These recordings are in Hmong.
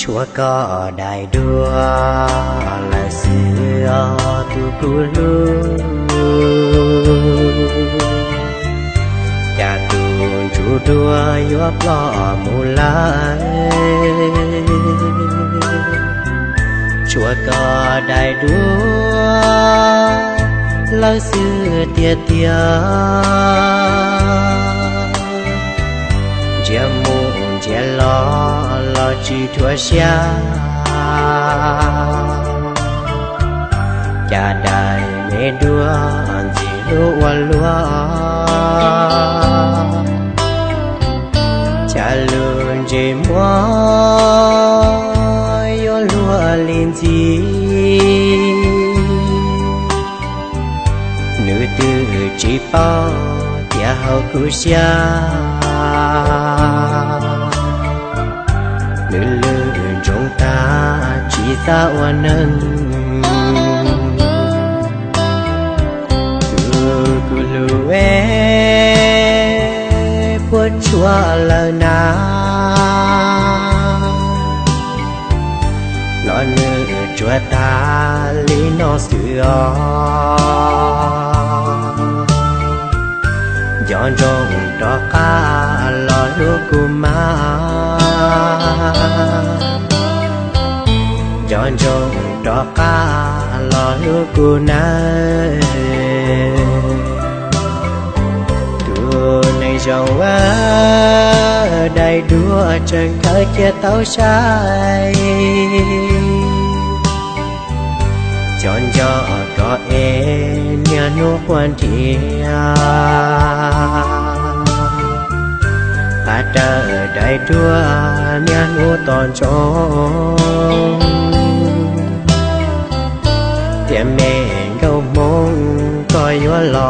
Tshuav koj daim duab lawm xwb os tus kuv hlub, cas tus ntsuj duab yuav ploj mus lawm. Tshuav koj daim duab lawm xwb tiag tiag, ntsia mus ntsia los los tsis dhuav siab. Cas daim me duab ntxim hlub ua luaj, cas lub ntsej muag yuav luag li ntxim. Nws twb tsis paub tias hauv kuv siab, nws lwj ntsoov tag tsis xav ua neeg. Tus kuv hlub es, puas tshuav lawm na, los nws tsuas tag li no xwb os. Nco ntsoov rov qab los hlub kuv mas, nco ntsoov rov qab los hlub kuv nawb. Tus neeg zoo, daim duab tseem khaws cia tau sai, cov nco koj es niaj hnub quaj nrhiav, qab rawv daim duab niaj hnub tos ntsoov, tias me nkauj hmoob koj yuav los.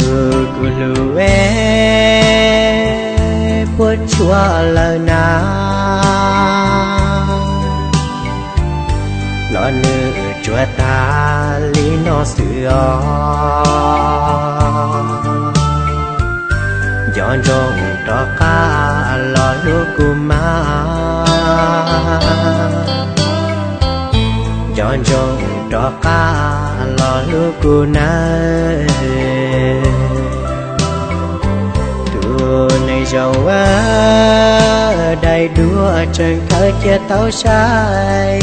Tus kuv hlub es, puas tshuav lawm na, los nws tsuas tag li no xwb os. Nco ntsoov rov qab los hlub kuv mas, nco ntsoov rov qab los hlub kuv nawb. Tus neeg zoo, daim duab tseem khaws cia tau sai,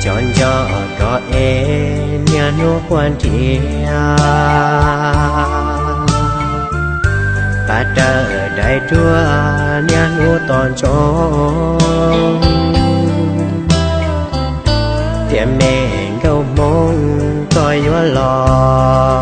cov nco koj es niaj hnub quaj nrhiav, qab rawv daim duab niaj hnub tos ntsoov, tias me nkauj hmoob koj yuav los.